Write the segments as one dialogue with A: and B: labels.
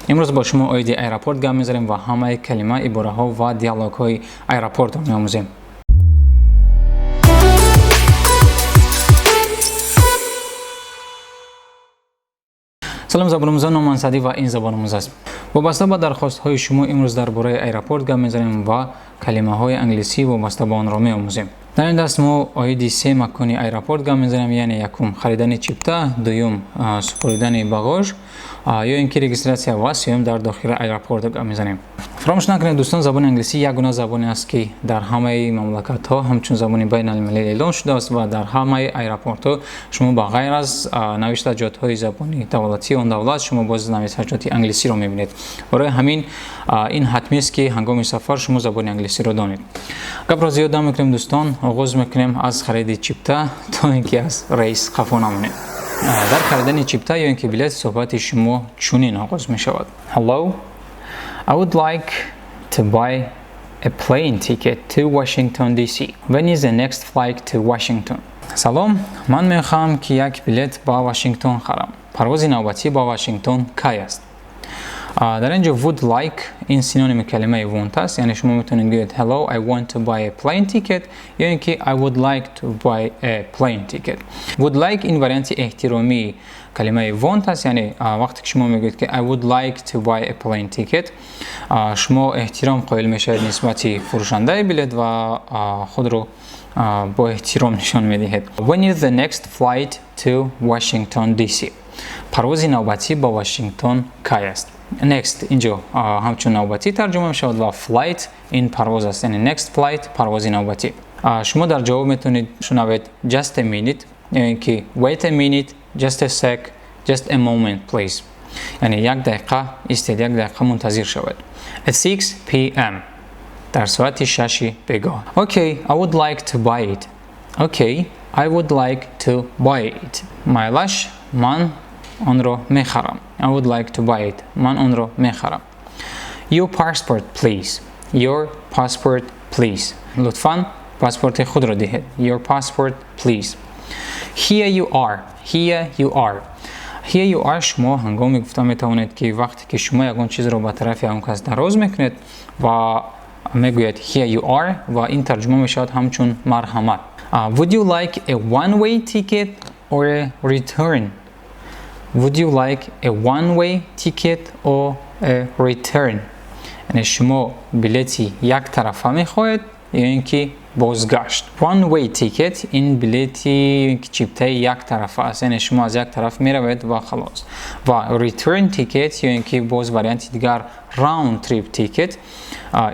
A: Имрӯз бо шумо оиди аэропорт гап мезанем ва ҳамаи калима, ибораҳо ва диалогҳои аэропортро меомӯзем. Салом забономӯзон, номи ман Саъдӣ ва ин Забономӯз аст. Вобаста ба дархостҳои шумо имрӯз дар бораи аэропорт гап мезанем ва калимаҳои англисӣ вобаста ба онро меомӯзем. Дар ин дарс мо оиди се макони аэропорт гап мезанем, яъне якум харидани чипта, дуюм супоридани багаж ё ин ки регистрация ва сеюм дар дохили аэропорт гап мезанем. Фаромӯш накунед, дӯстон, забони англисӣ як гуна забоне аст, ки дар ҳамаи мамлакатҳо ҳамчун забони байналмилалӣ эълон шудааст ва дар ҳамаи аэропортҳо шумо ба ғайр аз навиштаҷотҳои забони давлатии он давлат шумо боз навиштаҷоти англисиро мебинед. Барои ҳамин ин ҳатмист, ки ҳангоми сафар шумо забони англисиро донед. Гапро зиёд намекунем, дӯстон, оғоз мекунем аз хариди чипта, то ин ки аз рейс қафо намонем. Дар харидани чипта ё ин ки билет суҳбати шумо чунин оғоз мешавад: Hello, I would like to buy a plane ticket to Washington DC. When is the next flight to Washington? Салом, ман мехоҳам, ки як билет ба Вашингтон харам. Парвози навбатӣ ба Вашингтон кай аст? Дар ин ҷо would like ин синоними калимаи want аст, яъне шумо метавонед гӯед "Hello, I want to buy a plane ticket" ё ин ки "I would like to buy a plane ticket". Would like ин варианти эҳтиромии калимаи want аст, яъне вақте ки шумо мегӯед, ки "I would like to buy a plane ticket", шумо эҳтиром қоил мешавед нисбати фурӯшандаи билет ва худро бо эҳтиром нишон медиҳед. When is the next flight to Washington DC? Парвози навбатӣ ба Вашингтон кай аст? Next инҷо ҳамчун навбатӣ тарҷума мешавад ва flight ин парвоз аст, яъне next flight, парвози навбатӣ. Шумо дар ҷавоб метавонед шунавед "just a minute" ё ин ки "wait a minute", "just a sec", "just a moment, please", яъне як дақиқа истед, як дақиқа мунтазир шавед. At 6 p.m., дар соати 6-и бегоҳ. Okay, I would like to buy it. Okay, I would like to buy it. Майлаш, ман онро мехарам. I would like to buy it. Ман онро мехарам. Your passport, please. Your passport, please. Лутфан паспорти худро диҳед. Your passport, please. Here you are. Here you are. Here you are шумо ҳангоме гуфта метавонед, ки вақте ки шумо ягон чизро ба тарафи ягон кас дароз мекунед ва мегӯяд "here you are" ва ин тарҷума мешавад ҳамчун марҳамат. Would you like a one-way ticket or a return? Would you like a one-way ticket or a return? Яъне шумо билети яктарафа мехоҳед ё ин ки бозгашт? One way ticket ин билети чиптаи яктарафа аст, яъне шумо аз як тараф меравед ва халос. Ва return ticket ё ин ки боз варианти дигар round trip ticket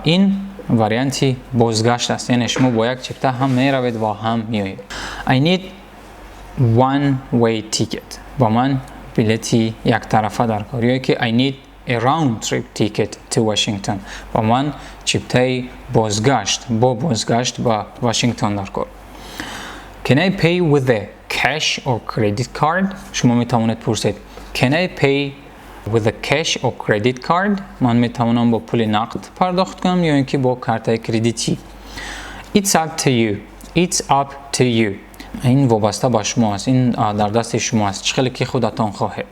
A: ин варианти бозгашт аст, яъне шумо бо як чипта ҳам меравед ва ҳам меоед. I need one way ticket. Ба ман билети яктарафа дар кор ё ки I need a round trip ticket to Washington. Ба ман чиптаи бозгашт, бо бозгашт ба Вашингтон дар кор. Can I pay with a cash or credit card? Шумо метавонед пурсед: Can I pay with a cash or credit card? Ман метавонам бо пули нақд пардохт кунам ё ин ки бо картаи кредитӣ? It's up to you. It's up to you. Ин вобаста ба шумо аст, ин дар дасти шумо аст, чӣ хеле ки худатон хоҳед.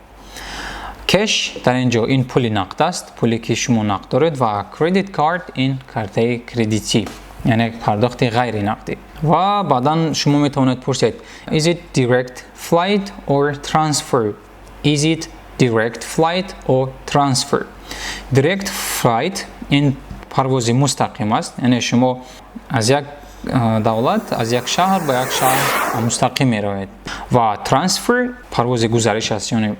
A: Cash дар ин ҷо ин пули нақд аст, пуле ки шумо нақд доред, ва credit card ин картаи кредитӣ, яъне пардохти ғайри нақдӣ. Ва баъдан шумо метавонед пурсед: Is it direct flight or transfer? Is it direct flight or transfer? Direct flight ин парвози мустақим аст, яъне шумо аз як давлат, аз як шаҳр ба як шаҳр мустақим меравед. Ва transfer парвози гузариш аст, яъне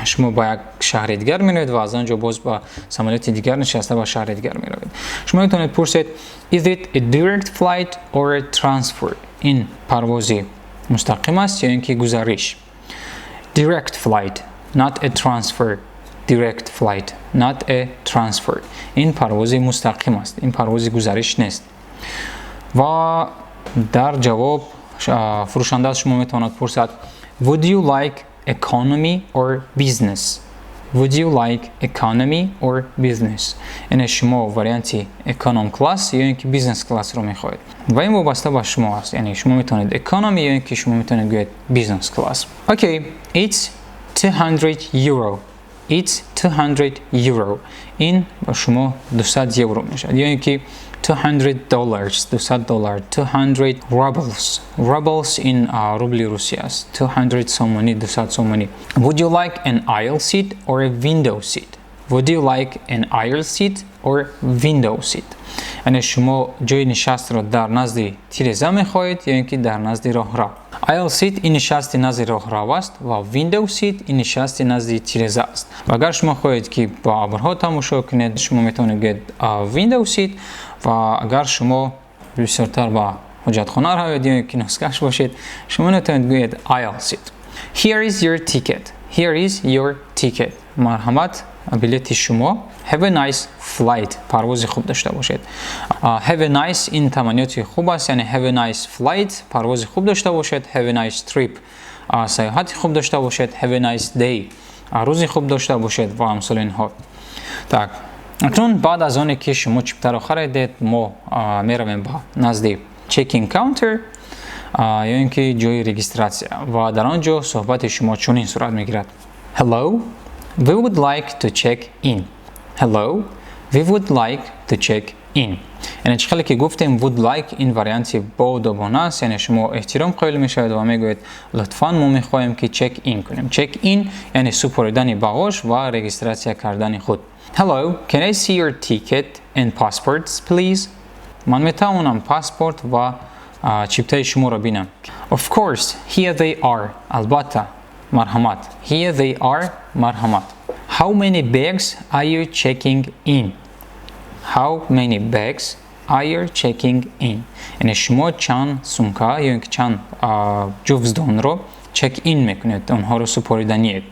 A: шумо ба як шаҳри дигар меравед ва аз он ҷо боз ба самолёти дигар нишаста ба шаҳри дигар меравед. Шумо метавонед пурсед: Is it a direct flight or a transfer? Ин парвози мустақим аст ё ин ки гузариш? Direct flight, not a transfer. Direct flight, not a transfer. Ин парвози мустақим аст, ин парвози гузариш нест. Ва дар ҷавоб фурӯшанда аз шумо метавонад пурсад: Would you like economy or business? Would you like economy or business? Яъне шумо варианти economy class ё ин ки business class ро мехоҳед? Ва ин вобаста ба шумо аст, яъне шумо метавонед economy ё ин ки шумо метавонед гӯед business class. Okay, it's €200. It's €200. Ин ба шумо 200 евро мешавад. Ё ин ки $200, 200 доллар, 200 rubles. Rubles ин рубли Русия аст. 200 сомонӣ, 200 сомонӣ. Would you like an aisle seat or a window seat? Would you like an aisle seat or window seat? Яъне шумо ҷои нишастро дар назди тиреза мехоҳед ё ин ки дар назди роҳрав? Aisle seat ин нишасти назди роҳрав аст ва window seat ин нишасти назди тиреза аст. Ва агар шумо хоҳед, ки ба абрҳо тамошо кунед, шумо метавонед гӯед window seat, ва агар шумо бисёртар ба ҳоҷатхона равед ё ки носкаш бошед, шумо метавонед гӯед aisle seat. Here is your ticket. Here is your ticket. Марҳамат, билети шумо. Have a nice flight. Парвози хуб дошта бошед. Have a nice ин таманниёти хуб аст, яъне have a nice flight, парвози хуб дошта бошед. Have a nice trip, саёҳати хуб дошта бошед. Have a nice day, рӯзи хуб дошта бошед ва амсоли инҳо. Так, акнун баъд аз оне ки шумо чиптаро харидед, мо меравем ба назди check-in counter ё ин ки ҷои регистратсия, ва дар он ҷо суҳбати шумо чунин сурат мегирад: Hello, we would like to check in. Hello, we would like to check in. Яъне чӣ хеле ки гуфтем, would like ин варианти боодобона аст, яъне шумо эҳтиром қоил мешавед ва мегӯед: лутфан, мо мехоҳем, ки check in кунем. Check in яъне супоридани бағош ва регистратсия кардани худ. Hello, can I see your ticket and passports, please? Ман метавонам паспорт ва чиптаи шуморо бинам? Of course, here they are. Албатта, марҳамат. Here they are, марҳамат. How many bags are you checking in? How many bags are you checking in? Яъне шумо чанд сумка ё ин ки чанд ҷуфздонро check in мекунед, онҳоро супориданиед?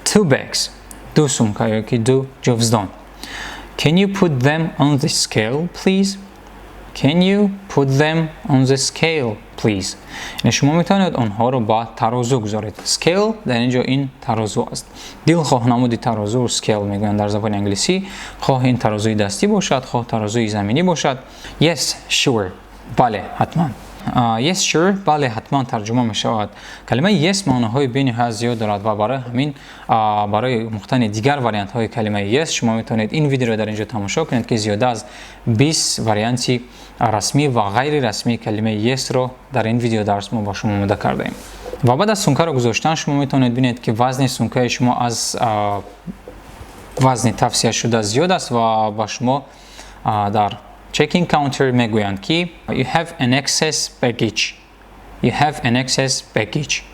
A: Two bags. Ду сумка ё ки ду ҷуфздон. Can you put them on the scale, please? Can you put them on the scale, please? Яъне шумо метавонед онҳоро ба тарозу гузоред. Scale дар ин ҷо ин тарозу аст. Дилхоҳ намуди тарозу scale мегӯянд дар забони англисӣ, хоҳ ин тарозуи дастӣ бошад, хоҳ тарозуи заминӣ бошад. Yes, sure. Бале, ҳатман. Yes, sure, бале, ҳатман тарҷума мешавад. Калимаи yes маъноҳои бениҳоят зиёд дорад ва барои ҳамин барои омӯхтани дигар вариантҳои калимаи yes шумо метавонед ин видеоро дар ин ҷо тамошо кунед, ки зиёда аз 20 варианти расмӣ ва ғайрирасмии калимаи yes-ро дар ин видеодарс мо ба шумо омода кардаем. Ва баъд аз сумкаро гузоштан шумо метавонед бинед, ки вазни сумкаи шумо аз вазни тавсияшуда зиёд аст ва ба шумо дар check-in counter мегӯянд, ки you have an excess baggage. You have an excess baggage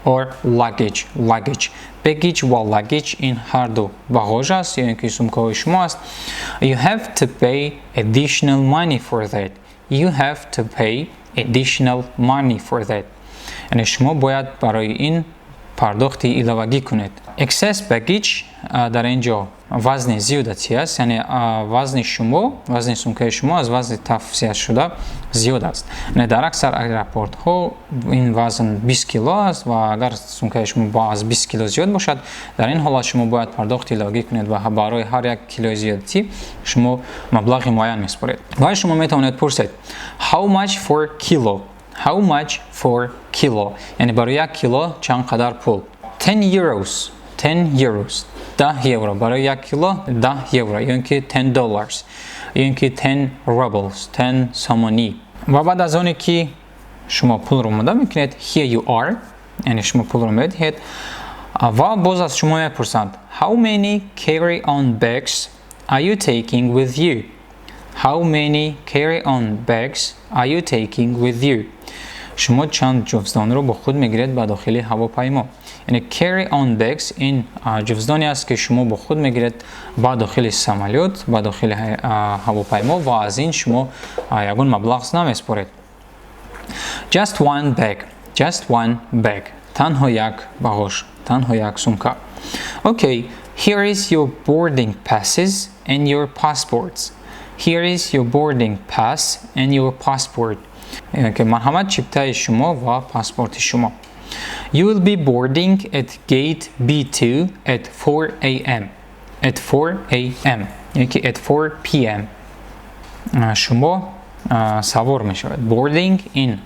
A: or luggage. Luggage, baggage ва luggage ин ҳарду бағош аст ё ин ки сумкаҳои шумо аст. You have to pay additional money for that. You have to pay additional money for that. Яъне шумо бояд барои ин пардохти иловагӣ кунед. Excess baggage дар ин ҷо вазни зиёдатӣ аст, яъне вазни шумо, вазни сумкаи шумо аз вазни тавсияшуда зиёд аст. Яъне дар аксар аэропортҳо ин вазн 20 кило аст ва агар сумкаи шумо аз 20 кило зиёд бошад, дар ин ҳолат шумо бояд пардохти иловагӣ кунед ва барои ҳар як килои зиёдатӣ шумо маблағи муайян месупоред. Ва шумо метавонед пурсед: How much for kilo? How much for kilo? Яъне барои як кило чанд қадар пул? €10. €10, 10 евро. Барои як кило 10 евро ё ин ки $10 ё ин ки 10 rubles, 10 сомонӣ. Ва баъд аз оне ки шумо пулро омода мекунед, here you are, яъне шумо пулро медиҳед ва боз аз шумо мепурсанд: How many carry on bags are you taking with you? How many carry on bags are you taking with you? Шумо чанд ҷуфздонро бо худ мегиред ба дохили ҳавопаймо? Яъне carry on bags ин ҷуфздоне аст, ки шумо бо худ мегиред ба дохили самолёт, ба дохили ҳавопаймо, ва аз ин шумо ягон маблағ намеспоред. Just one bag. Just one bag. Танҳо як бағош, танҳо як сумка. Okay, here is your boarding passes and your passports. Here is your boarding pass and your passport. Ки марҳамат, чиптаи шумо ва паспорти шумо. You will be boarding at gate B2 at 4 a.m. At 4 a.m. Яки at 4 p.m. Шумо савор мешавед. Boarding ин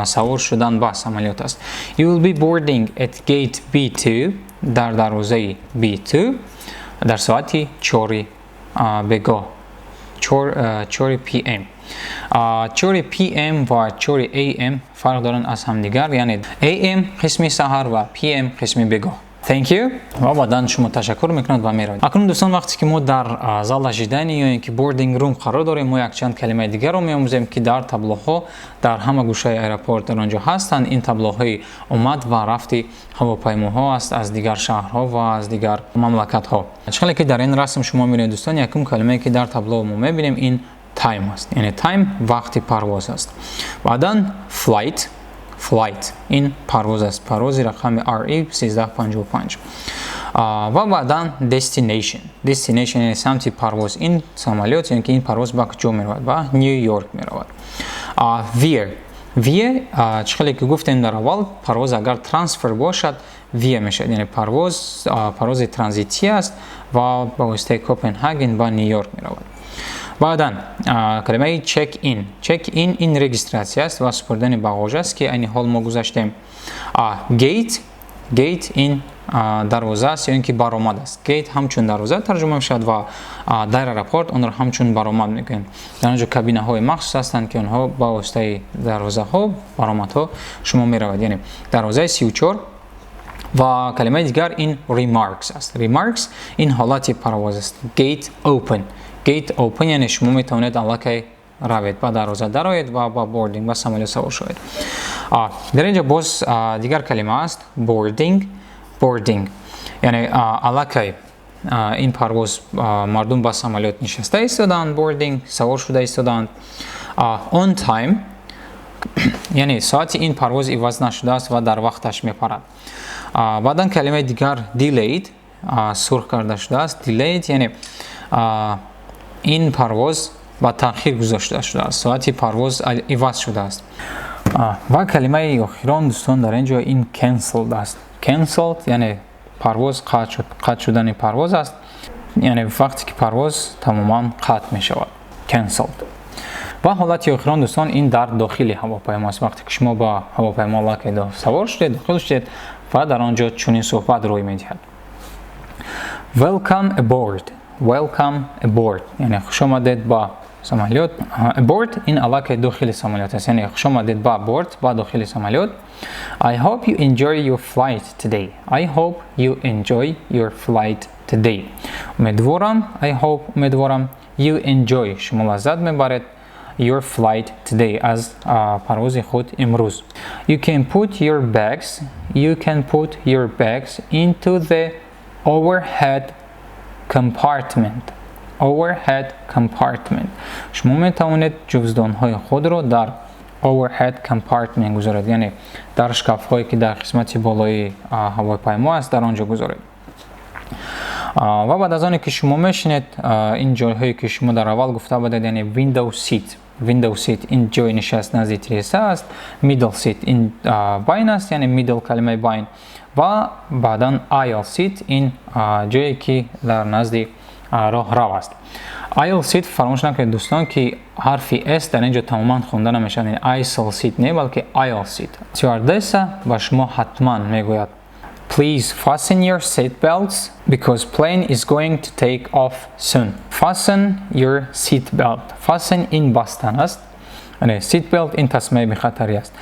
A: савор шудан ба самолёт аст. You will be boarding at gate B2, дар дарвозаи B2. Дар соати 4 бегоҳ, 4 PM. 4 PM ва 4 AM фарқ доранд аз ҳамдигар, яъне AM қисми саҳар ва PM қисми бегоҳ. Thank you. Ва баъдан шумо ташаккур мекунад ва меравед. Акнун, дӯстон, вақте ки мо дар зал ожидания ё ин ки boarding room қарор дорем, мо якчанд калимаи дигарро меомӯзем, ки дар таблоҳо дар ҳама гӯшаи аэропорт дар он ҷо ҳастанд. Ин таблоҳои омад ва рафти ҳавопаймоҳо аст аз дигар шаҳрҳо ва аз дигар мамлакатҳо. Чӣ ки дар ин расм шумо мебинед, дӯстон, якум калимае, ки дар табло мо мебинем, ин time аст, яъне time вақти парвоз аст. Баъдан flight. Flight ин парвоз аст, парвози рақами RE 1355. Ва баъдан destination. Destination яъне самти парвоз, ин самолёт яъне ки ин парвоз ба куҷо меравад? Ба Нью Йорк меравад. Via. Via, чӣ хеле ки гуфтем дар аввал, парвоз агар трансфер бошад, via мешавад, яъне парвози транзитӣ аст ва ба воситаи Копенҳаген ба Нью Йорк меравад. Баъдан калимаи check in. Check in ин регистратсия аст ва супурдани бағоҷ аст, ки айни ҳол мо гузаштем. Gate. Gate ин дарвоза аст ё ин ки баромад аст. Gate ҳамчун дарвоза тарҷума мешавад ва дар аэропорт онро ҳамчун баромад мекунем. Дар он ҷо кабинаҳои махсус ҳастанд, ки онҳо ба воситаи дарвозаҳо, баромадҳо шумо меравад, яъне дарвозаи 34. Ва калимаи дигар ин remarks аст. Remarks ин ҳолати парвоз аст. Gate open. Gate open яъне шумо метавонед аллакай равед, ба дарвоза дароед ва ба boarding, ба самолёт савор шавед. Дар ин ҷо боз дигар калима аст, boarding. Boarding яъне аллакай ин парвоз, мардум ба самолёт нишаста истодаанд, boarding, савор шуда истодаанд. On time яъне соати ин парвоз иваз нашудааст ва дар вақташ мепарад. Баъдан калимаи дигар delayed, сурх карда шудааст. Delayed яъне ин парвоз ба таъхир гузошта шудааст, соати парвоз иваз шудааст. Ва калимаи охирон, дӯстон, дар ин ҷо ин cancelled аст. Cancelled яъне парвоз қатъ шуд, қатъ шудани парвоз аст, яъне вақте ки парвоз тамоман қатъ мешавад, cancelled. Ва ҳолати охирон, дӯстон, ин дар дохили ҳавопаймо аст. Вақте ки шумо ба ҳавопаймо аллакай савор шудед, дохил шудед ва дар он ҷо чунин суҳбат рӯй медиҳад: Welcome aboard. Welcome aboard яъне хуш омадед ба самолёт. Aboard ин аллакай дохили самолёт аст, яъне хуш омадед ба борт, ба дохили самолёт. I hope you enjoy your flight today. I hope you enjoy your flight today. Умедворам, I hope умедворам, you enjoy шумо лаззат мебаред, your flight today аз парвози худ имрӯз. You can put your bags, you can put your bags into the overhead compartment. Overhead compartment. Шумо метавонед ҷуздонҳои худро дар overhead compartment гузоред, яъне дар шкафҳое, ки дар қисмати болои ҳавопаймо аст, дар он ҷо гузоред. Ва баъд аз оне ки шумо мешинед, ин ҷойҳое, ки шумо дар аввал гуфта будед, яъне window seat. Window seat ин ҷои нишаст назди тиреза аст, middle seat ин байн аст, яъне middle калимаи байн, ва баъдан aisle seat ин ҷое, ки дар назди роҳрав аст. Aisle seat, фаромӯш накунед, дӯстон, ки ҳарфи s дар ин ҷо тамоман хонда намешавад, яъне aisle seat не, балки aisle seat. Стюардесса ба шумо ҳатман мегӯяд: Please fasten your seat belts because plane is going to take off soon. Fasten your seat belt. Fasten ин бастан аст. Яъне seat belt ин тасмаи бехатарӣ аст.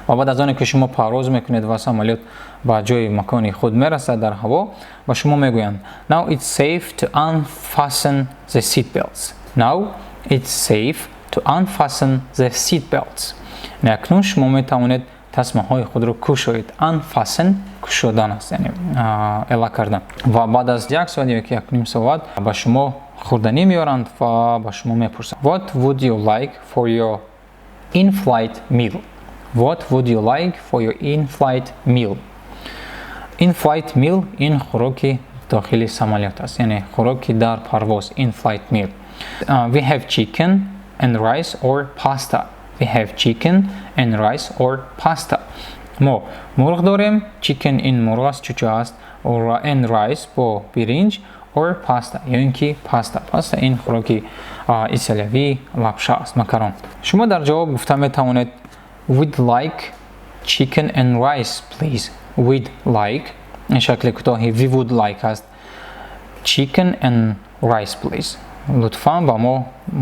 A: Ва баъд аз оне ки шумо парвоз мекунед ва самолёт ба ҷои макони худ мерасад дар ҳаво, ба шумо мегӯянд: Now it's safe to unfasten the seat belts. Now it's safe to unfasten the seat belts. Яъне акнун шумо метавонед тасмаҳои худро кушоед. Unfasten кушодан аст, яъне эла кардан. Ва баъд аз як соат ё ки 1,5 соат ба шумо хӯрданӣ меоранд ва ба шумо мепурсанд: What would you like for your in-flight meal? What would you like for your in-flight meal? In-flight meal ин хӯроки дохили самолёт аст, яъне хӯроки дар парвоз, in-flight meal. We have chicken and rice or pasta. We have chicken and rice or pasta. Мо мурғ дорем, chicken ин мурғ аст, чуча аст, and rice бо биринҷ, or pasta ё ин ки паста. Паста ин хӯроки италиявӣ, лапша аст, макарон. Шумо дар ҷавоб гуфта метавонед: We'd like chicken and rice, please. We'd like ин шакли кӯтоҳи we would like аст. Chicken and rice, please. Лутфан ба мо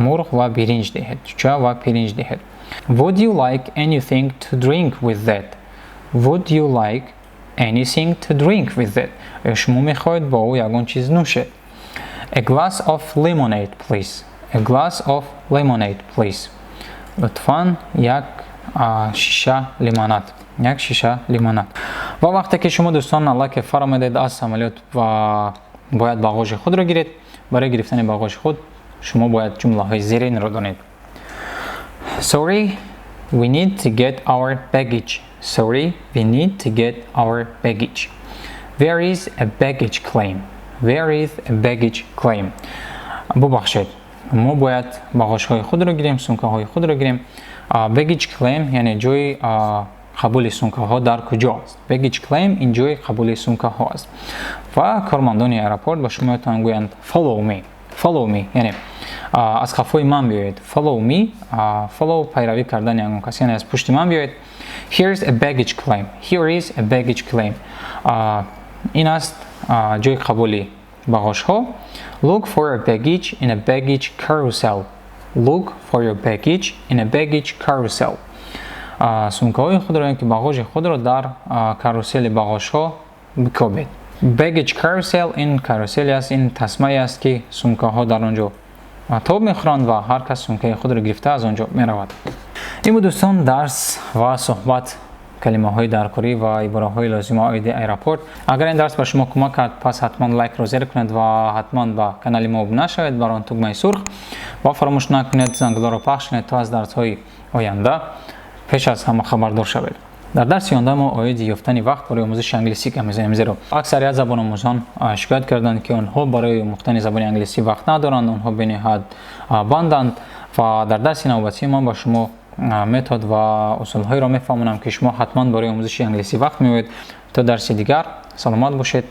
A: мурғ ва биринҷ диҳед, чӯча ва пиринҷ диҳед. Would you like anything to drink with that? Would you like anything to drink with that? Оё шумо мехоҳед бо ӯ ягон чиз нӯшед? A glass of lemonade, please. A glass of lemonade, please. Лутфан як шиша лимонад, як шиша лимонад. Ва вақте ки шумо, дӯстон, аллакай фаромадед аз самолёт ва бояд бағожи худро гиред, барои гирифтани бағожи худ шумо бояд ҷумлаҳои зеринро донед. Sorry, we need to get our baggage. Sorry, we need to get our baggage. Where is a baggage claim? Where is a baggage claim? Бубахшед, мо бояд бағожҳои худро гирем, сумкаҳои худро гирем. Baggage claim, яъне ҷои қабули сумкаҳо дар куҷо аст? Baggage claim — ин ҷои қабули сумкаҳо аст. Ва кормандони аэропорт ба шумо метавонанд гӯянд: "Follow me, follow me", яъне аз қафои ман биёед. Follow me, follow — пайравӣ кардани ягон кас, яъне аз пушти ман биёед. Here's a baggage claim. Here is a baggage claim. Ин аст ҷои қабули бағожҳо. Look for a baggage in a baggage carousel. Look for your baggage in a baggage carousel. Сумкаҳои худро ё ки бағожи худро дар карусели бағожҳо бикобед. Baggage carousel — ин каруселе аст, ин тасмае аст, ки сумкаҳо дар он ҷо тоб мехӯранд ва ҳар кас сумкаи худро гирифта аз он ҷо меравад. Ин буд, дӯстон, дарс ва суҳбат, калимаҳои даркорӣ ва ибораҳои лозима оиди аэропорт. Агар ин дарс ба шумо кӯмак кард, пас ҳатман лайкро зер кунед ва ҳатман ба канали мо обуна шавед бар он тугмаи сурх ва фаромӯш накунед, зангуларо пахш кунед, то аз дарсҳои оянда пеш аз ҳама хабардор шавед. Дар дарси оянда мо оиди ёфтани вақт барои омӯзиши англисӣ гап мезанем, зеро аксарият забономӯзон шикоят карданд, ки онҳо барои омӯхтани забони англисӣ вақт надоранд, онҳо бениҳоят банданд. Ва дар дарси навбатӣ ман ба шумо метод ва усулҳоеро мефаҳмонам, ки шумо ҳатман барои омӯзиши англисӣ вақт меёбед. То дарси дигар саломат бошед.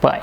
A: Bye.